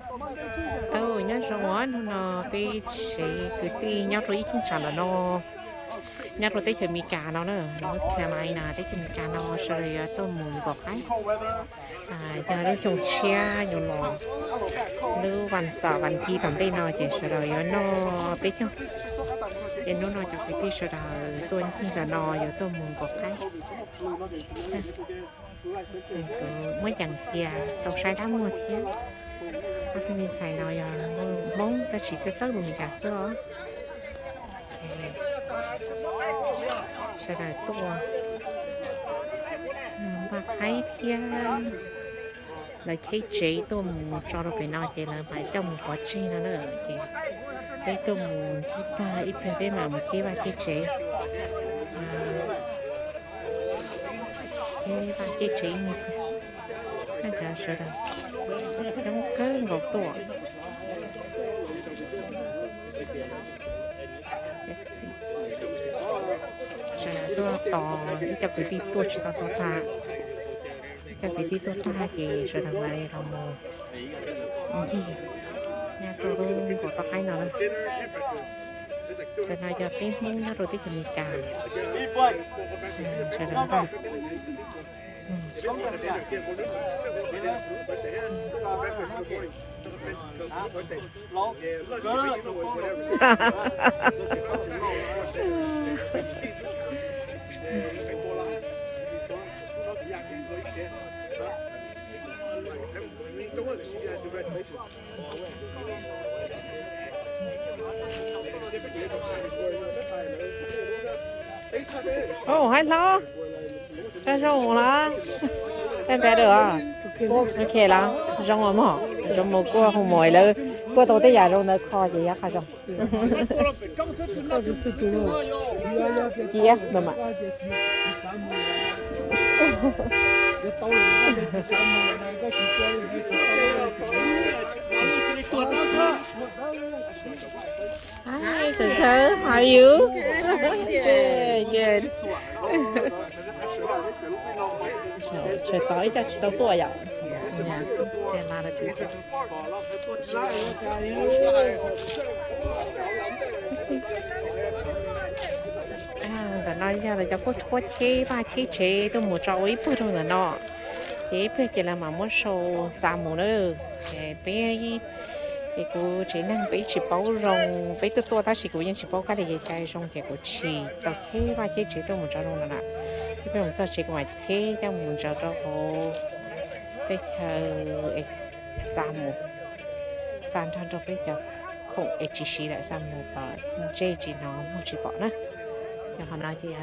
Tau nyob zoo os, hnub no peb tsev kwv tij nyob rau ib cheeb tsam ntawm no, nyob rau teb chaws Amelikas no na, North Carolina, teb chaws Amelikas no sawv daws yuav tuaj mus nkaum qaib. Yog lub xyoo tshiab yuav los, lub vas xaum vas nthiv tom ntej no ces sawv daws yuav noj peb caug. Ces hnub no cov kwv tij sawv daws tuaj ncig ntawm no yuav tuaj mus nkaum qaib. Kuv muab ceev cia tau saib dab muag thiab. Ob tug me ntxhais no yog Hmoob tab sis txawj txawj lus Meskas xwb os. Sawv daws tuaj npaj qaib thiab. Lawv cheb tsev tuaj mus tso rau pem no ces lawv mam coj mus pov tseg no na. Ces peb tuaj mus ncig tag ib pliag peb mam mus cheb vaj cheb tsev. Cheb vaj cheb tsev ib me pliag. Cov sawv daws coob kawg nkaus tuaj. Sawv daws tuaj tos, ib co kwv tij tuaj tsis tau tau tag. Ib co kwv tij tuaj tag ces sawv daws mam li los mus ncig nyob rau lub nkaum toj qaib no na. Ntawm no yog peb Hmoob nyob rau teb chaws Amelikas. Sawv daws npaj. Au, hais hlo. Koj zoo los? Koj npe dawm os? Ok los? Zoo os mog? Zoo mus kuaj hu mus lawv kuaj tau tej yam zoo ntawd kho ces yog qhov zoo. Cia no mas. Hi, Txawv Txawv, how are you? Good, good. Tsam tod ib co tsis tau tuaj yom. Ntawm no yog lawv cov kuj tshuab cheb vaj cheb tsev tuaj mus tso ua ib puag rau ntawm no. Ces ib pliag ces lawv mam muab sau xa mus na. Ces peb, ces kuv tsev neeg peb tsis paub zoo, peb tuaj tuaj tab sis kuv yeej tsis paub kab li kev cai zoo ces kuv tsis tau cheb vaj cheb tsev tuaj mus tso zoo no na. Ib pliag mus txog tsev kuv mam cheb coj mus ntsaws rau hauv teb chaws xa mus, xa nrog rau peb cov khoom es tsis siv lawm xa mus kom ntsej tsis hnov muag tsis pom na. Yog qhov no ces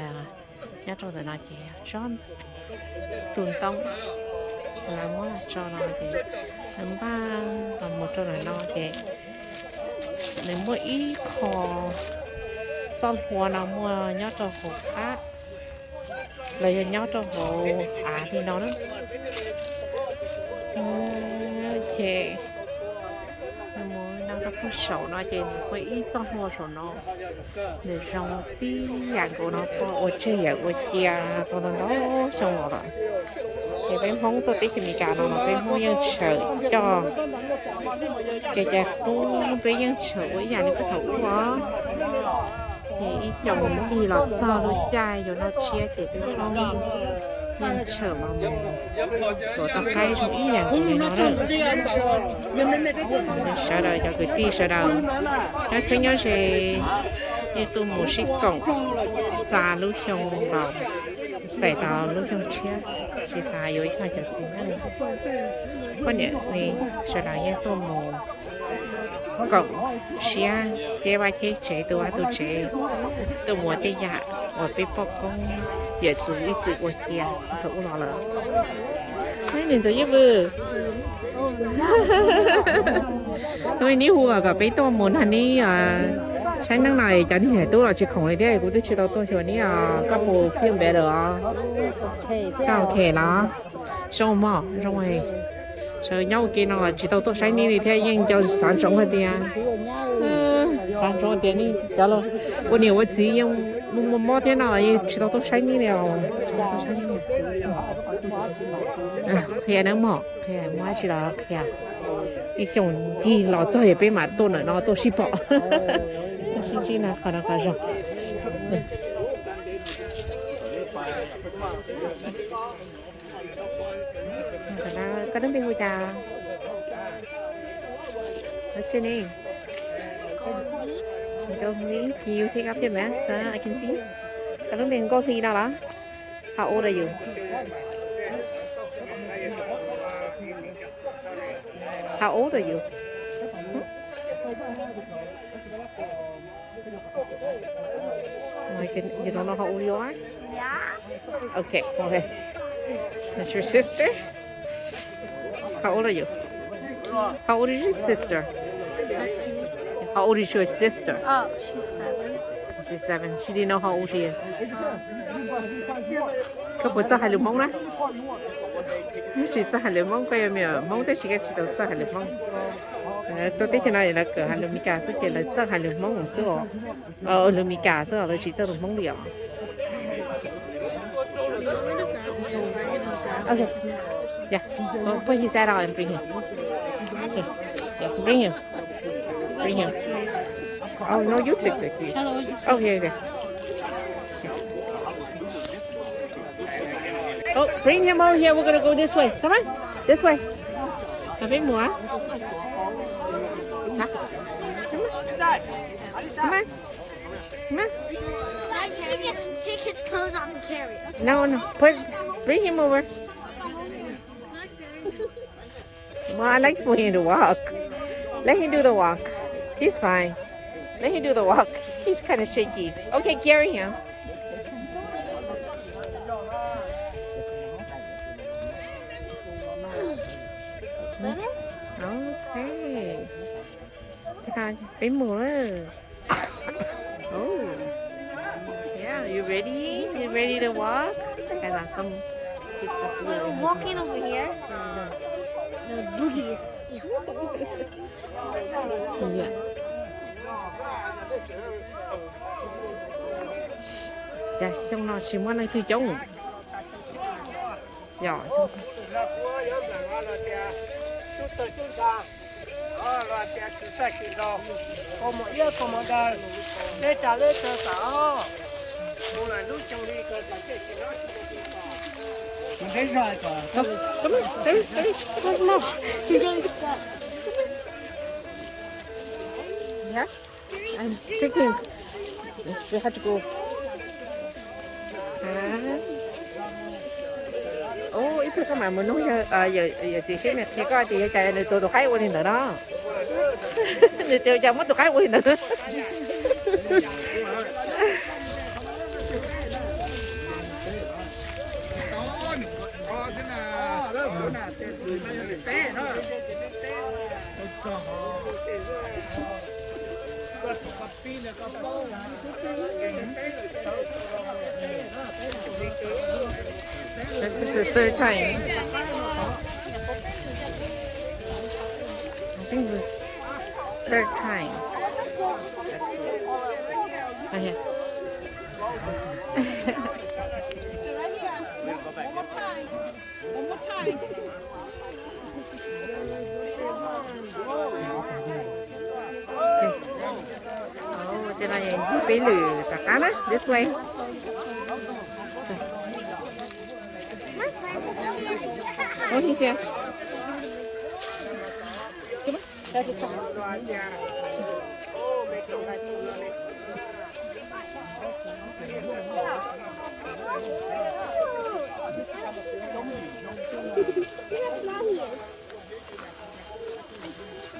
nyob rau ntawm no ces tsob tus ntoo lawv muab los tso no ces npaj los mus rau ntawm no ces nws muaj ib qho txoj hlua no muaj nyob rau hauv qab los yog nyob rau hauv av li no na. Ces mus no rau puag saum no ces nws muaj ib txoj hlua saum no. Nws zoo tib yam nkaus no, ua tseg yam ua cia tau ntau xyoo los lawm. Ces peb Hmoob tuaj teb chaws Amelikas no los peb Hmoob yeej tshawm coj kev cai qub, peb yeej tshawm ua ib yam li puag thaum ub os. Ces ib co mus ncig los txog lub caij yuav noj tsiab ces peb Hmoob yeej tshawm los mus tuav tau qaib zoo ib yam nkaus li no na. Sawv daws cov kwv tij sawv daws nyob txheeb nyob ze yeej tuaj mus sib koom xa lub xyoo los xais tau lub xyoo tshiab, tsis tas yuav yog cov txiv neej poj niam li, sawv daws yeej tuaj mus koom siab cheb vaj cheb tsev, tu vaj tu tsev, tuaj mus ua tej yam uas peb poj koob yawm txwv ib txwm ua cia thaum ub los lawm. Niam ntxawm Yeej Vwm, hnub i neb hu kom peb tuaj mus nrog neb saib neeb no, cov niag tub los tsis khoom li thiab, kuv twb tsis tau tuaj xyuas neb os. Koj puas feel better os? Koj ok los? Zoo mog, zoo. Sawv nyob ua ke no tsis tau tuaj saib neb li thiab, yeej nco xav ntsoov hais tias, xav ntsoov tias nej cov ua niam ua txiv yeej muaj muaj mob thiab no los yeej tsis tau tuaj saib neb li os. Qhia neeb mog, qhia muaj dab tsi los qhia. Ib xyoos ncig los txog yog peb mam tuaj ntawm no tuaj sib pom. Sib ntsib no qhov no qhov zoo. Koj lub npe hu cas? What's your name? Nkauj Hli. Can you take off your mask so I can see? Koj lub npe Nkauj Hli no los? How old are you? How old are you? Hmm? Like, you don't know how old you are? Yeah. Okay, okay. That's your sister? How old are you? How old is your sister? How old is your sister? Oh, she's seven. She's seven. She didn't know how old she is. Koj puas txawj hais lus Hmoob na? Tsis txawj hais lus Hmoob, koj yog me nyuam Hmoob tab sis koj tsis tau txawj hais lus Hmoob. Tuaj teb chaws no lawv kawm hais lus Meskas xwb ces lawv txawj hais lus Hmoob xwb os. Lus Meskas xwb os, lawv tsis txawj lus Hmoob li os. Okay. Yeah. Go put his hat on and bring him. Okay. Yeah, bring him. Bring him. Oh, no, you take the key. Okay, okay. Oh, bring him over here. We're gonna go this way. Come on. This way. Come on. Come on. Come on. Come on. Take his, take his clothes off and carry it. No, no. Put, bring him over. Well, I like for him to walk. Let him do the walk. He's fine. Let him do the walk. He's kind of shaky. Okay, carry him. Better? Okay. Peb mus lawm. Oh. Yeah, you ready? You ready to walk? Walking over here. The boogies. Cas xyoo no tsis muaj leej twg coob. Yog. Come on, come on, come on, come on. Yeah. I'm taking. She had to go. Ib pliag koj mam mus nug yawm txiv seb nws qhia koj tias yog cas nws tus tus qaib ua li ntawd no. Nws tias cas muab tus qaib ua li ntawd. This is the third time. I think the third time. Right here. Tej no peb lwm rov qab na, this way. Ua hi xia.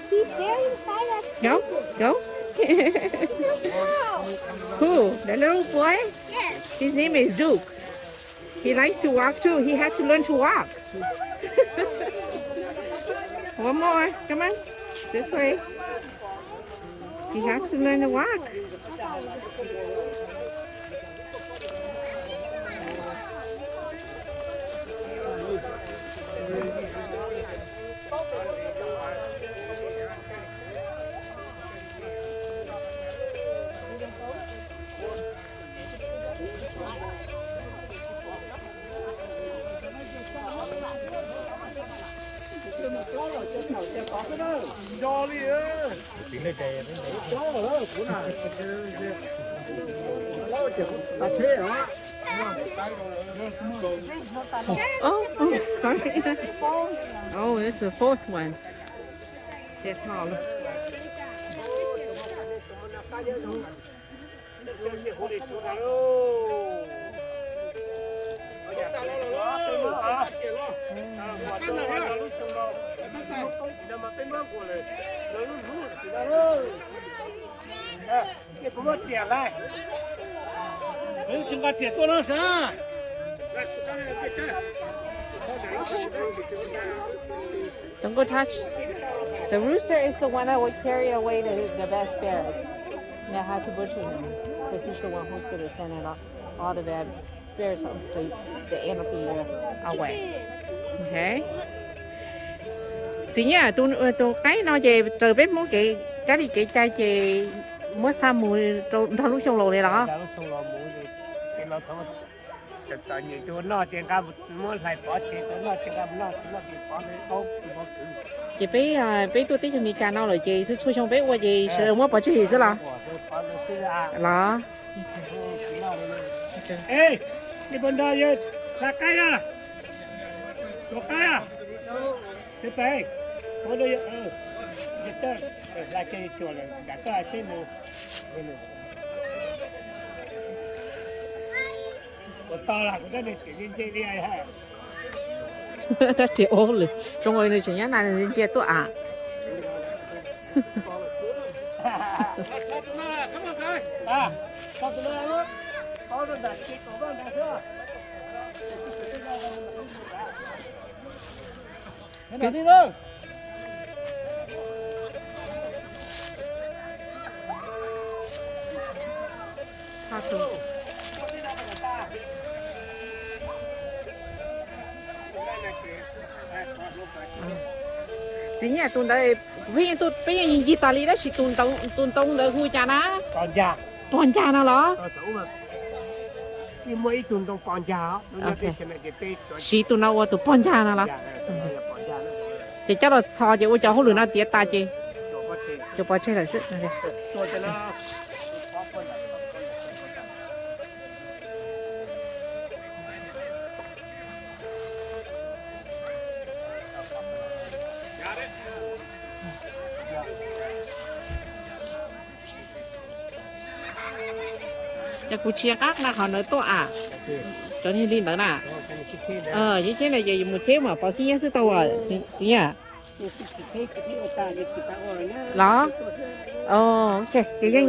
He's very excited. Go, go. Who? The little boy? Yes. His name is Duke. He likes to walk too. He had to learn to walk. One more. Come on. This way. He has to learn to walk. Oh, oh, sorry. Oh, it's the fourth one. Thiaj tho lawm. Don't go touch. The rooster is the one that will carry away the, the best spirits. They have to butcher him because he's the one who's going to send it off, all the bad spirits of the, the end of the year away. Okay. Txiv Nyiaj, tus, tus qaib no ces raws peb Hmoob kev, kab li kev cai ces muab xa mus rau nrog lub xyoo laus li los? Ces peb, peb tuaj teb chaws Amelikas no lawm ces txhua txhua xyoo peb ua ces sawv daws muab pov tseg xwb los? Los? Rab riam ua hauj lwm zoo, nws tseem nyob na, nws ntsia tuaj am. Txiv Nyiaj, tus ntawd peb yeej, peb yeej ncig tas li tab sis tus ntoo ntawd hu cas na? Pog Ncag no los? Siv tus no ua tus pog Ncag no los? Ces coj los txhos ces ua cov hauj lwm no tiav tas ces cov pov tseg lawm xwb. Ces kuv tsis nqa qhov ntawd tuaj am. Cov niag li ntawd na. Ces cheb na ces mus cheb mas pov khib nyiab xwb tau, txiv Nyiaj. Los? Ok, ces yeej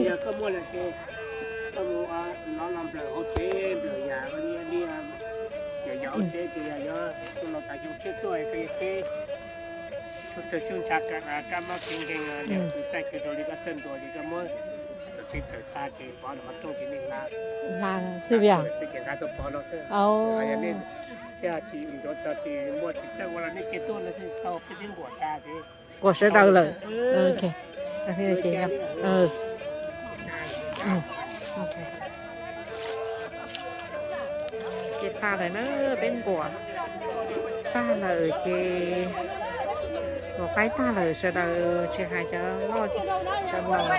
Hla xwb via. Kuam sawv daws lawm. Ces tag lawm na, peb nquam tag lawm ces, nquam qaib tag lawm sawv daws tsis hais cov loj cov laus,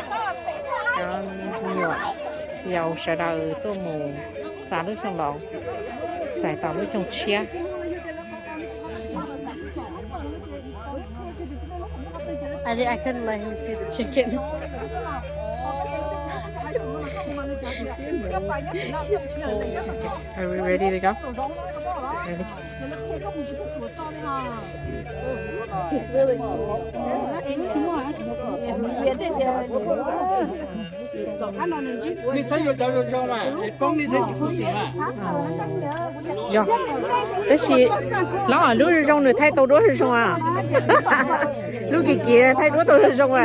cov me nyuam yaus sawv daws tuaj mus xav lub xyoo laus, txais tos lub xyoo tshiab. I, I couldn't let him see the chicken. Are we ready to go? Ready? Yog, tab sis los lub zoo zoo nws thaij tau duab zoo zoo a. Lub kim kim thaij duab tau zoo zoo a.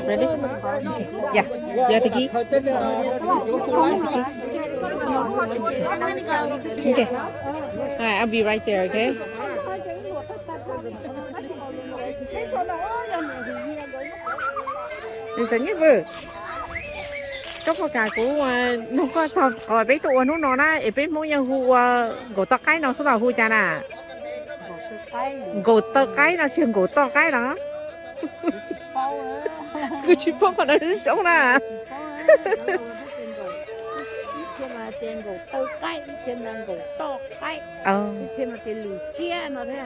Ready? Yeah, yeah, the geese. Okay. All right, I'll be right there, okay? Nws txawm nyob vwm. Koj puas kam kuv nug koj txog qhov peb tuaj ua hnub no na, es peb Hmoob yeej hu ua nkaum toj qaib no xwb los hu cas na? Nkaum taw qaib no tsis nkaum toj qaib los? Kuv tsis paub qhov no zoo na.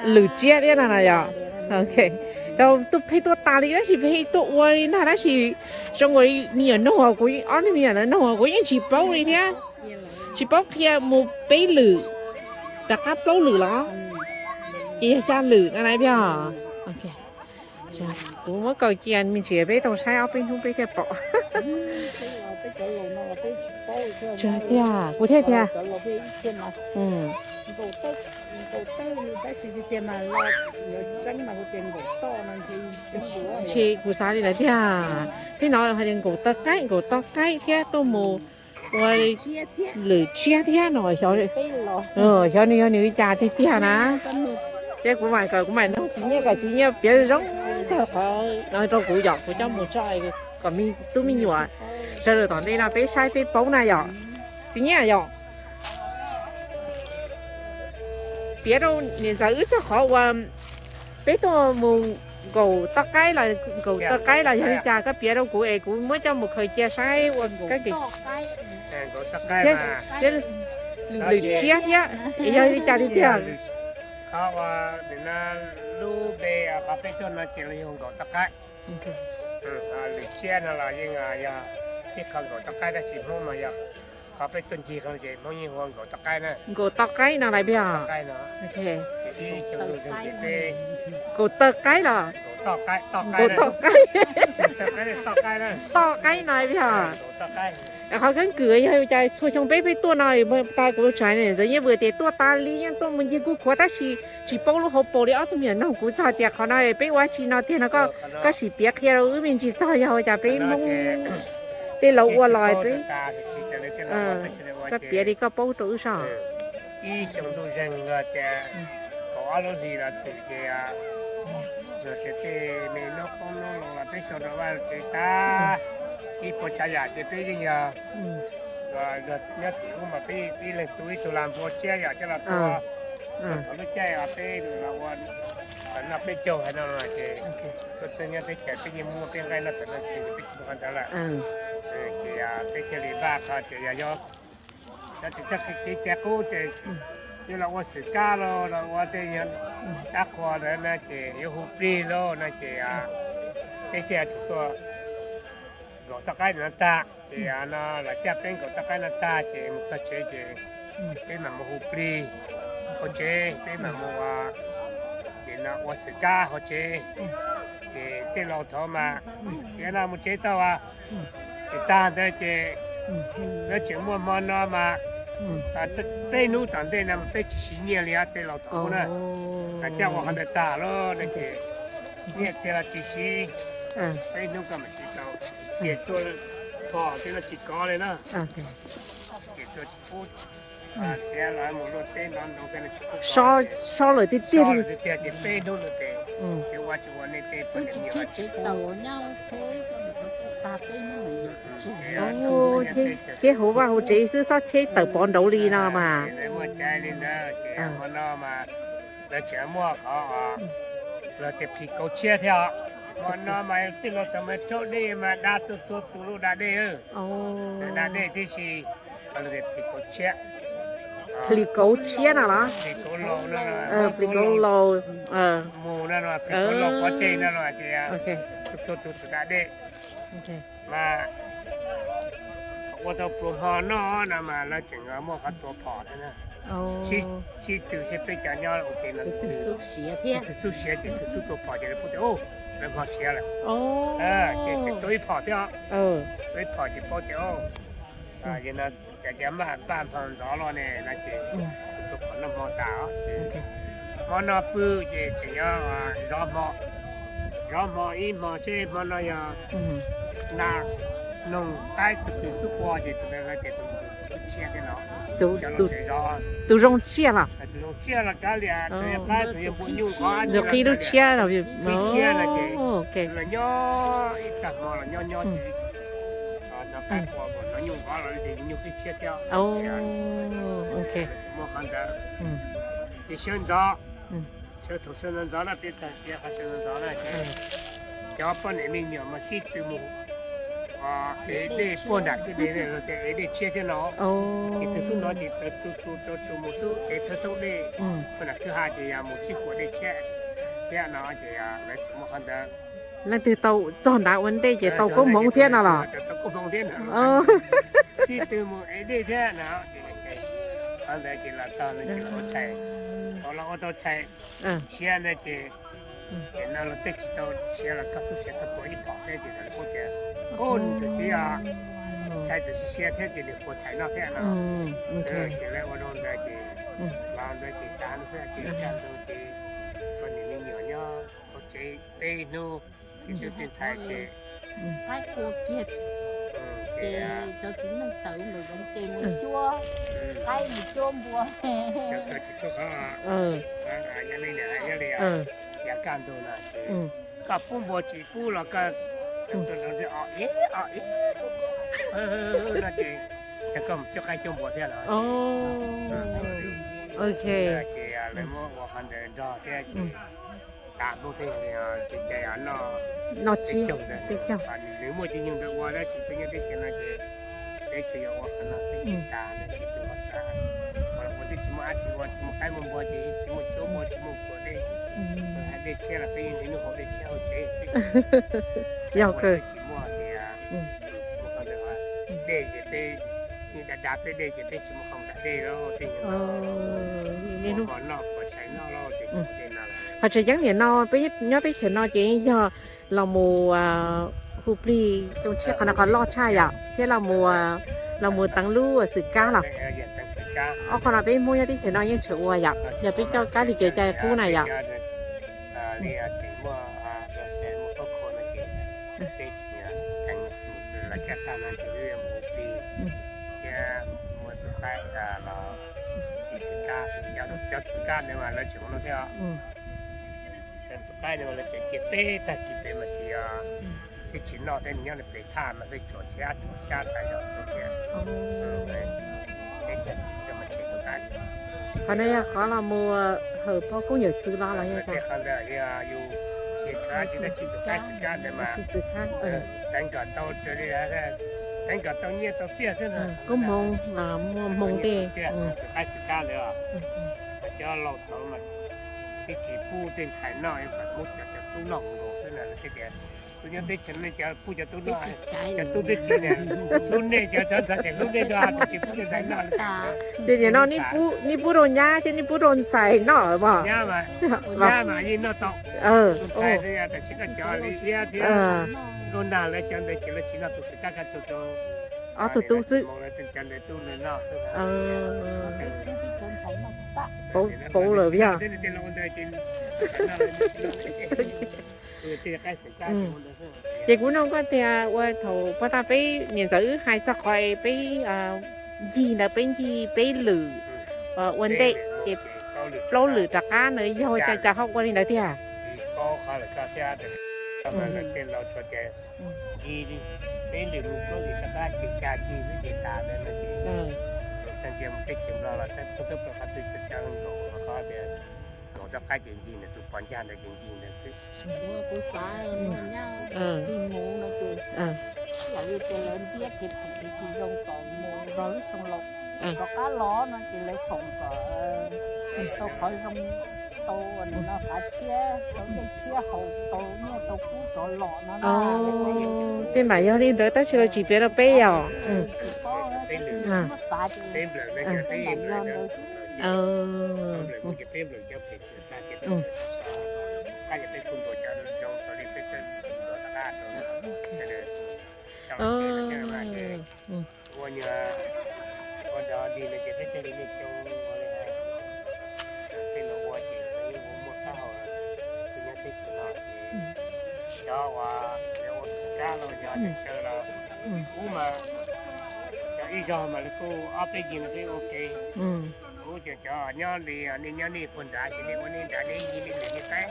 Lwm tsiab thiab no no yog. Ok, rau tuaj pheej tuaj tas li tab sis pheej tuaj ua li ntag tab sis zoo nkaus li me nyuam noog kuv, ob niag me nyuam ntawd noog kuv yeej tsis paub li thiab. Tsis paub qhia mus peb lwm, rov qab plaub lwm los ces yog xya lwm no na peb. Kuv muab kaus cia me ntsis peb tau saib ob peb hnub peb thiaj pom. Tiag, kuv thiaj tiag. Ntshe kuv xav li ntawd tiag. Peb no hais tias nkaum taw qaib, nkaum taw qaib thiab tuaj mus ua lwm tsiab thiab no xyov, xyov nws yog nws li cas tiag tiag na. Thiab kuv mam kom kuv mam nug txiv Nyiaj kom txiv Nyiaj piav zoo txog qhov no rau kuv yom, kuv coj mus tso kom me tub me nyuam sawv daws tom ntej no peb saib peb paub na yom. Txiv Nyiaj yom, piav rau niam ntxawm wb txog qhov uas peb tuaj mus nkaum toj qaib los, nkaum toj qaib los yog li cas koj piav rau kuv es kuv muab coj mus khaws cia saib ua kab ke. Thiab lwm tsiab thiab es yog li cas li tiag. Qhov uas lub npe qhov peb tuaj no ces los yog nkaum toj qaib. Lwm tsiab no los yeej yog tib qho nkaum toj qaib tab sis Hmoob mas yog qhov peb tuaj ncig qhov no ces Hmoob yeej hu ua nkaum toj qaib na. Nkaum toj qaib no lawm peb os. Nkaum toj qaib los, nkaum toj qaib, toj qaib no lawm peb os. Qhov keeb kwm yog cas txhua xyoo peb peb tuaj no tas kuv tseem ntxeev yeej vwm tias tuaj tas li yeej tuaj mus ncig kuj khuav tab sis tsis paub lub hauv paus li ob tug me nyuam noog kuv txog tias qhov no peb ua tsi no tiag no koj sim piav qhia rau wb me ntsis txog yog ua cas peb Hmoob tej laus ua los peb, koj piav li koj paub rau wb soj. Ib xyoo ntuj zeeg los tias kaum ob lub hlis los txwm ces los tias tej me noob qoob noob loo los peb sau rau vaj tsev tag ib puas tsav yam ces peb yeej yog nyob tim ub mas peb ib leeg tu ib tug lag npua tshiab yom coj los tua. Thaum lub caij peb los ua noj peb caug hais no ces tuaj txog nyob teb chaws peb yeej muaj peb nqaij noj tawm noj tshis ces peb tsis muaj qhov ntawd lawm. Ces peb thiaj li npaj qhov tias yog yog tsis txoj kev cai qub ces yuav los ua xwm kab los los ua tej dab qhuas ntawd no ces yuav hu plig lauj no ces peb thiaj tsum tuaj nkaum toj qaib no tag ces no los caj peb nkaum toj qaib no tag ces mus txog tsev ces peb mam mus hu plig hauv tsev, peb mam mus ua, ces no ua xwm kab hauv tsev. Ces tej laus thaum mas tias no mus tsev tau as, ces tag ntawd ces lawv tseem muaj hmo no mas peb hnub tom ntej no mas peb tsis siv nyiaj li os tej laus thaum ub na. Coj ua qhov ntawd tag lawm no ces nyiaj txiag los tsis siv, peb hnub koj mam siv tau. Ces txhua phom tej no tsis kov li na. Ces txhua tsis pub, txiav los mus luaj teb nrov nroo tej no tsis pub kov. So lawm tiag tiag li. Tiag tiag ces peb hnub no ces ua tsis ua nej tej poj niam me nyuam. Cheb hauv vaj hauv tsev xwb txhob cheb tawm pov nraud li no mas. Muaj cai li ntawd ces hmo no mas lawv tseem muaj qhov los tias phim kauv tshiab thiab os. Hmo no mas tij laug tau mas raub dej mas da txhua txhua tus lub da dej. Da dej tib si, phim kauv tshiab. Phim kauv tshiab no los? Phim kauv laus no, phim kauv laus mus no, phim kauv laus pov tseg no los tias txhua tus tus da dej. Mas ua tau pluas hmo noj no mas lawv tseem muaj qhov tua phom thiab na. Sib tw sib peb cov nyob ua ke no, tus xub siav ces tus xub tua phom ces lawv paub tias lawv hmo siav lawm. Ces tseem tua ib phom thiab, tua ib phom ces paub tias yog no cas cov maj npaj hmo ntxov los ne no ces tus tua phom noj hmo tas ces hmo no pw ces tseem yog zov hmo, zov hmo ib hmo seb hmo no yog nas noog qaib tus twg xub qua ces tus ntawd hais tias tus tus tshiab thiab no. Tus zoo tsiaj los? Tus zoo tsiaj los kav liam, tus yog qaib tus yog npua nyuj nqov, tus qhib lub tshiab los, qhib tshiab no ces los nyob ib tag hmo los nyob nyob ces no qaib qua los nyob nyuj nqov los ces nyuj qhib tshiab thiab. Muaj qhov ntawd ces sawv ntxov, sawv thaum sawv ntxov ntxov na, peb tag tiav qhov sawv ntxov ntxov na ces Cov poj niam me nyuam mas sib tw mus ev dej puag nram kwj deg los tias ev dej tshiab thiab no. Ces tus xub no ces tau tsu tsu tau tsu mus xub ev thawj thoob dej puag nram kwj ha ces yog mus sib huam dej tshiab thiab no ces lawv tsis muaj qhov ntawd. Leej twg tau txog nrad ua ntej ces tau koob hmoov thiab no los? Tau koob hmoov thiab no. Sib tw mus ev dej thiab no. Qhov ntawd ces los txog no ces los ua tshais, los ua tau tshais siav ntawd ces ces no los tej tsis tau siav los koj xub siav tau puas ib phom thiab ces lawv kuj tias, ub, nws txawm siav, tshais txawm siav thiab ces nws puas tshais noj thiab no. Ces lawv ua rau ntawd ces los ntawd ces tas no xwb ces kaj ntug ces poj niam me nyuam nyob hauv tsev peb hnub ces tus tij ntxhais ces qaib qua kiag ces cov txiv neej tawm mus zoov ces mus cuab qaib mus cuab npua. Cov tsis tshua qhov, yog li, yog li, yog kaj ntug no ces koj pub npua tsis pub los koj o ib o ib no ces yog koj mus cuab qaib cuab npua thiab los ces lawv muab ua qhov ntawd nrog thiab ces tas hnub thiab ces cai noj tsib caug ntawd. Nws muaj tsis nyuag ntawd ua tab sis peb nyob teb chaws no ces peb tsuas yog ua qhov no xwb ces tas ntawd ces tus ua xav, ua twb tsis muaj dab tsi ua, tsis muaj qaib muaj npua ces tsis muaj cuab npua tsis muaj npua dej, hais dej tshiab los peb yeej nqhis noj haus dej tshiab hauv tsev xwb. Yog kawg. Tsis muaj tias dej ces peb yeej da da peb dej ces peb tsis muaj qhov da dej los tej noj puas tshais noj los ces tej no. Qhov tseem ceeb nim no peb nyob teb chaws no ces yog los mus hu plig rooj tshiab qhov no qhov loj tshaj yom thiab los mus teev lub xwm kab los. Ob qhov no peb Hmoob nyob teb chaws no yeej tseem ua yom, yog peb coj kab li kev cai qub na yom. Li tseem muaj, muaj kab khua no ces peb tseem teev los caj tag no ces wb yuav mus hu plig thiab muab tus qaib los xi xwm kab, cov xwm kab ntawd mas lawv tseem ua no thiab os. Tus qaib ntawd mas lawv tseem cia peb tag kis pem mas tsis, peb tsis noj thiab, nyob li pem thaj mas peb tsuas tshiab tsuas xyab tas zog thiab. Qhov no yog qhov los mus hawm pog koob yawm txwv los los yog cas? Qhov ntawd yog yus tsis khav tsis tab tsis tus qaib xwm kab ntawd mas teev kom tau, teev kom tau nyiaj tau txiaj xwb na. Koob hmoov, muaj hmoov tej. Tus qaib xwm kab ntawd, cov laus thaud mas twb tsis pub tej ntxhais noj, kom muab cov cov tub noj nkaus xwb na. Lawv thiaj tias tus nyob teb chaws no cov pub cov tub noj, cov tub twb tsis, hlub nej cov, cov ntxhais tseem hlub nej dua, tsis pub cov ntxhais noj. Ces nim no nej pub rau nyab thiab nej pub rau ntxhais noj mog. Nyab mas yeej noj tau, tus ntxhais xwb yog tam sim no cov li iab thiab nkauj nag lawv cov ntawd ces lawv tsis noj, tus xwm kab kab tug rau ob tug tub xwb. Cov ntawd tub noj xwb. Pauv lawm yog. Ces kuv nug koj tias ua thaum pog tag peb niam ntxawm wb hais txog qhov peb ncig ntawd, peb ncig peb lwm ua ntej ces plaub lwm rov qab ntawd yog ua cas ho ua li ntawd tiag? Ncig peb lwm mus plaub lwm rov qab ces xya cig xwb ces tas ntawd no ces txawm cia mus teb chaws Nplog los txawb txawb plaws qhov twg txawm cia nkaum qhov tias nkaum rov qab ces ncig ntawd tus pos ncag ntawd ces ncig ntawd xwb. Kuv xav nyab tig mus no ces yam li tias lawv ntiab kev phem kev tsis zoo kom mus zog lub xyoo laus, rov qab los no ces lawv foom kom tau qhov zoo, tau nim no xav tshiab, tau nyiaj tshiab haus, tau nyiaj tau kub rov los no. Tej mam yog li ntawd tab sis lawv tsis piav rau peb yom. Peb xav ces peb mam yog ntawd. Ua nyuag ua dog dig no ces peb thiaj li niaj xyoo ua li, tej no ua ces yeej ua muaj qab hau, nyob teb chaws no ces cov uas ua xwm kab los yog teb chaws los, kuv mas cov ib zog mas lawv kuj ob peb yig no peb ua ke. Kuv ces cov nyob li nej nyob nej puag nrad ces nej ua nej nrad nej yig nej lwm nej qaib,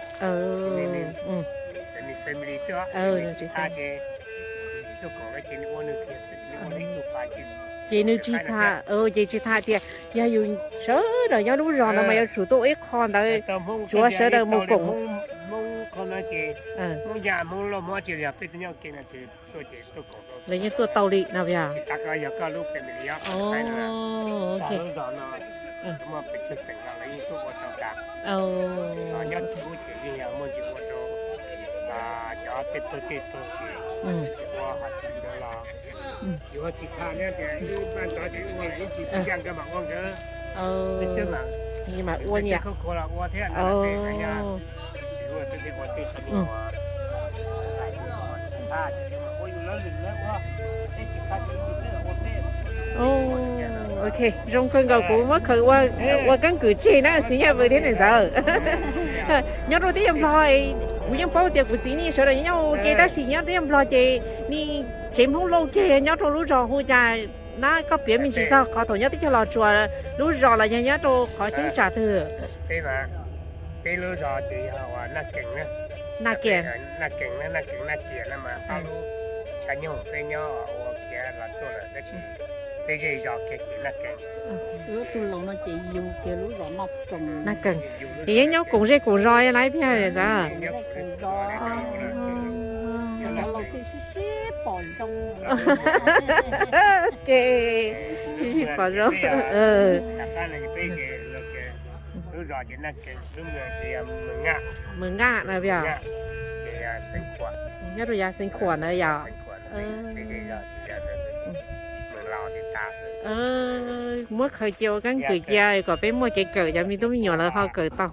nej family xwb, tsis tha ces tuaj koom lawv ces nws ua nws kiag, nws ua nws ib tug pas ces. Ces nws tsis tham, ces tsis tham tias yog yus sawv daws nyob lub zos ntawd mas yuav tsum tuaj ua ib qho ntawd, tsuav sawv daws mus koom. Hmoob Yaj, Hmoob Lauj, Hmoob tsi los yog peb tuaj nyob ua ke no ces tuaj ces tuaj koom rau. Lawv yeej tuaj tau li no yog. Tsis tas koj yog koj lub family os, lub zos no muaj pes tsawg xeem no lawv yeej tuaj ua tau tas. Nyob txhua lub ces yeej yog muaj ntsis ua rau cov tej pawg tej pawg ces ua hais tias ntawd los yuav tsis tham li tias ib pab ntxov ces ua lawm ib tsis tsis nkag nkawd mam ua nkawd. Mas ua nyias khau khau los ua thiab no. Ok, zoo kawg nkaus kuv muab khaws ua, ua keeb kwm tseg na txiv Yaj Vwm thiab niam ntxawm. Nyob rau teb chaws Nplog, kuv yeej paub tias kuv txiv nej sawv daws nyob ua ke tab sis nyob teb chaws Nplog ces nej tsev Hmoob Lauj kiag nyob rau lub zos hu cas na, koj piav me ntsis txog qhov thaum nyob teb chaws Los Tsuas lub zos los yog nyob rau qhov cheeb tsam twg? Peb lub zos ces yog Naj Kees, Naj Kees, Naj Kees, Naj Kees, Naj Kias no mas ob lub tshav nyoog peb nyob ua kiag los tuaj lawm tab sis peb zej zos kiag ces Naj Kees. Tus laus no ces yug kiag lub zos Naj Kees. Ces yeej nyob koom zej koom zos na ib pliag ntxawm. Cov laus thiaj sib sib pom zoo. Ke, sib sib pom zoo. Lub zos ces Naj Kees, lub Mws Nqaj no yog, nyob rau yav Xeev Khuam na yog. Muab khaws cia ua keeb kwm cia kom peb muaj kev kawm cov me tub me nyuam lawv ho kawm tau.